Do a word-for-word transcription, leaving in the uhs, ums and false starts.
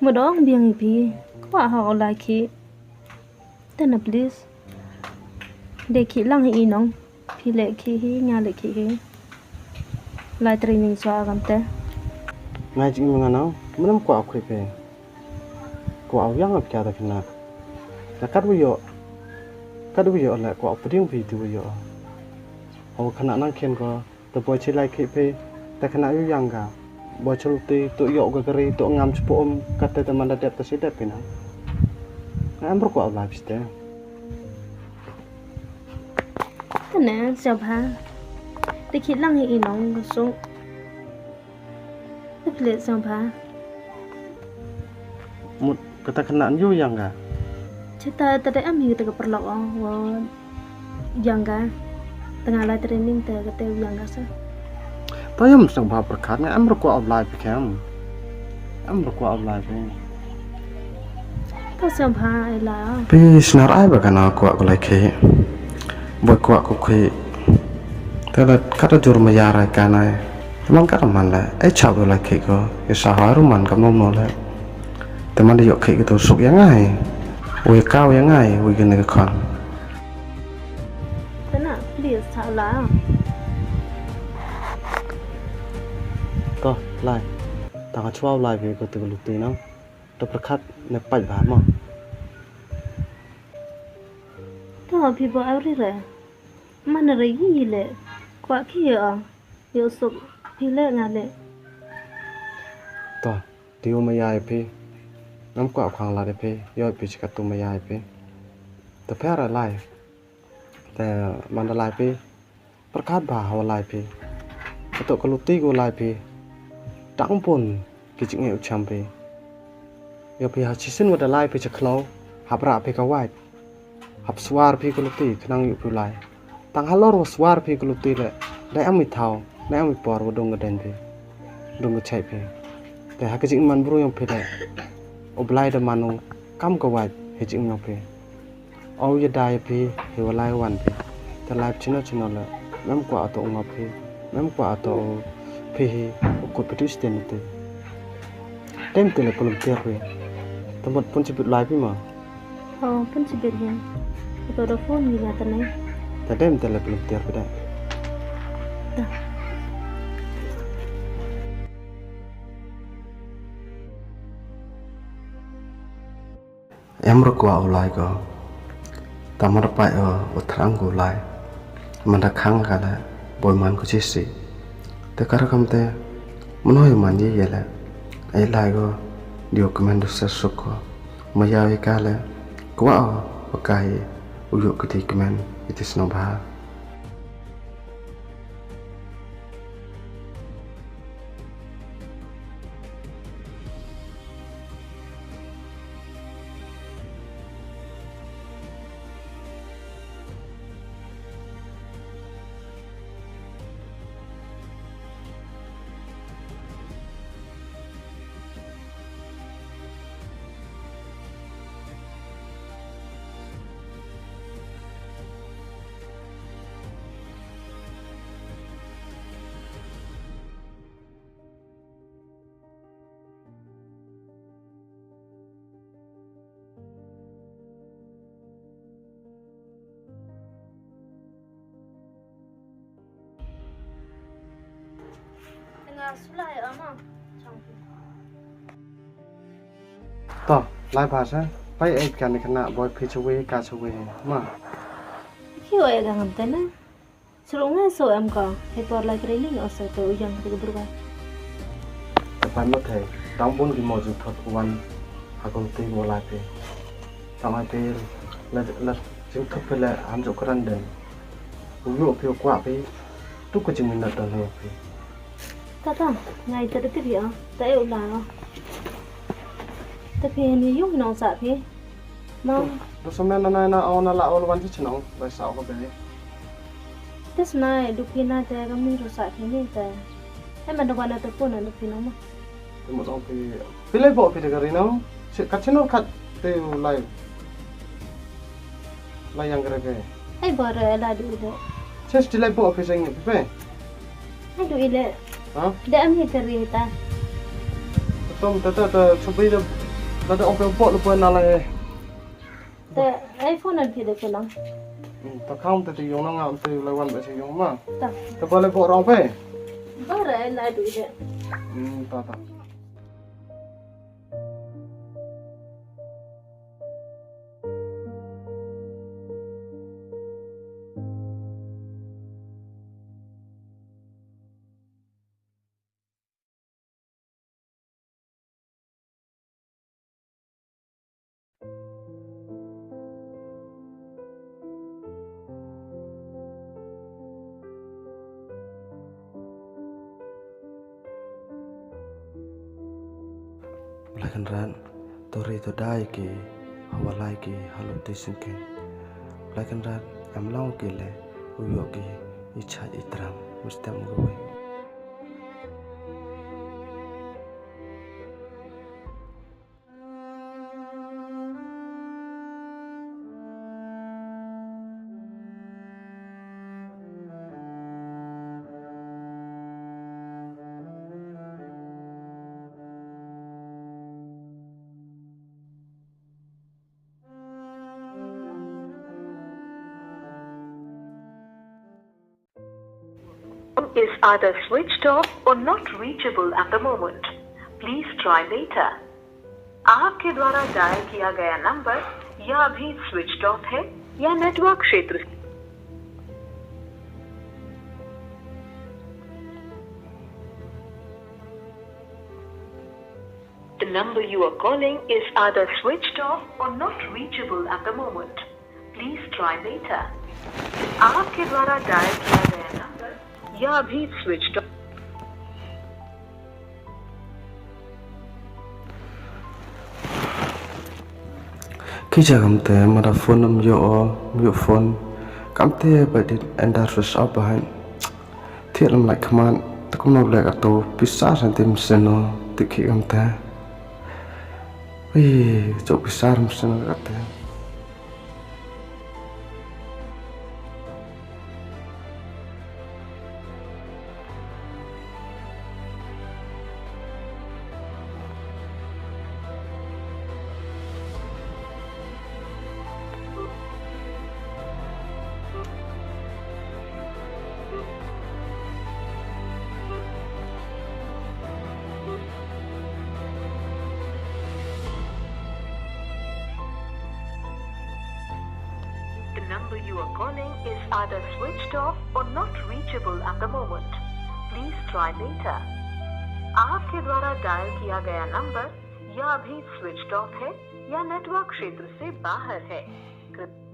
Ka dong biang i phi. Kwah ha u lai khih. Te na please. De khih lang hi i nong. Phi leh khih hi, nga leh khih hi. Lai training shuwa kam te. Ngai jingim nga nau, mynta kwah u khih phi. Kwah u ïang ap kya da khynnah. Na kat u ïoh. Kat u ïoh leh kwah u pdiang phi tu u ïoh. Hawa khynnah nang khen ko. Te boi chi lai khih phi, te khynnah ïu ïang ka. Boi chi luti, tu ïoh ka kari, tu ngam chi pu um, kate te man da dep te shi dep phi na. Nga em ruh kwah u lai phi te. Te ne, siap ha. Te khih lang hi i nong ka suk. Te phi leh siap ha. Mut kata khynnah ïu ïang ka. Chita ta da em hi kata ka paralok ong wa ïang ka. Tang nga lai training te kata ïang ka sa. Ta ïam sngewbha pyrkhat nga em ruh kwah u lai phi khem. Em ruh kwah u lai phi. Ta sngewbha ai la. Phi snar ai ba kana kwah ku lai khih. Boi kwah ku khih. Te la kata jur ma ïa rai kanai. Te man kata man la. Ai chap u lai khih ko. Ïa sa ha ruh man kam nom no la. Te man da ïoh khih kito suk ïa ngai. Wi kaw ïa ngai, wi kane ka khon. Te na, please, sa la. To, lai. Tang ka chwa u lai phi ko te ka luti nang. To pyrkhat ne pait bha mo. To phi bo au ri re. Man re yi le. Kwah ki yo. Yo suk phi le nga le. To, ti u ma ya phi. Ngam kwah khang la de phi. Yo phi chika tu ma ya phi. To phi ra lai. Te man da lai phi. Pyrkhat bha ha u lai phi. Kato ka luti ka u lai phi. Tang pun ki jingeh u cham phi. Ïa phi ha shisien wa da lai phi cha khlaw. Hap rah phi ka wait. Hap swar phi ka luti khnang ïoh phi u lai. Tang halor wa swar phi ka luti le. Da em i thaw, da em i por wa dong ka den phi. Dong ka chait phi. Te ha ka jingman bru yong phi le. U Blai da manu kam ka wait ha jingman yong phi. Aw ïa dai phi hi wa lai wan phi. Te lai chino chino le. Mem kwah ato ngop phi. Mem kwah ato phi hi u kut phi tu sten te. Tem te le pulum tiar phi. Te mut pun chibit lai phi ma. Oh, pun chibit ya. Ato da phone ni ya te ne. Te tem te le pulum tiar phi da. Em ruh kwah u lai ko. Tang mar pai o u thrang ko u lai. Man da khang ka le boi man ko chi si. Te ka rakam te mano hi man ye ye le. Ai lai ko dio kmen du ser suk ko. Ma ya ye ka le kwah o wa ka hi u yu kiti kmen kiti sno bha. Nga sulai ama chang. To, lai ba sa. Pai ai kan kana boy phi chwe ka chwe ma. Ki oi ga ngam tena. Sru ngai so em ka. He por lai training o so to u yang te bru ba. Te pai mo thai. Dang bun ki mo ju thot wan. Ha ko te mo lai te. Tang ai te la la jing thot phi le ham ju kran den. U yu phi u kwah phi. Tu ko jing minot don ho phi. Ta ta, ngai ta de phi ya. Ta e u la. Ta phi ni yu nong sa phi. Ma. Do so men na na o na la o wan chi chnong. Bai sa ko be. Tis nai du phi na te kam ni ru sa phi ni te. E ma do wan na te pu na du phi na ma. Te mo dong phi. Phi lai bo phi te ka ri nong. Ka chin nong khat te u lai. Lai yang kare phi. Ai bo re la du le. Ches ti lai bo phi seng phi phi. Ai du ile. Ha? Da am hi ka ri ta. Tom ta ta ta chubi da. Lada ong phi ong pok lypa na lai. Te, ai phone an phi de phi nang. Hmm, ta kham te te ïong na nga te lai wan ba se ïong ma. Ta. Te ba lai pok rong phi. Ba re lai du de. Hmm, ta ta. Blai Kynrad, to ri to dai ki, ha wa lai ki, ha lo te sngewkheiñ. Blai Kynrad, em long ki le, u ïoh ki, i chait i tram, mesti em kawei. Is either switched off or not reachable at the moment. Please try later. आपके द्वारा डायल किया गया नंबर या अभी स्विच्ड ऑफ है या नेटवर्क क्षेत्र The number you are calling is either switched off or not reachable at the moment. Please try later. आपके द्वारा डायल किया गया नंबर या अभी स्विच्ड ऑफ Ki ja kamte, mada phone ym ïoh, ym ïoh phone. Kamte ba dei ynda switch off ba haiñ. Thiah lam lait khmat, te kumno leh kato, pisa santim seno, te ki kamte. Ui, chok pisa ym seno kate. The number you are calling is either switched off or not reachable at the moment. Please try later. आपके द्वारा डायल किया गया नंबर या अभी स्विच्ड ऑफ है या नेटवर्क क्षेत्र से बाहर है। कृपया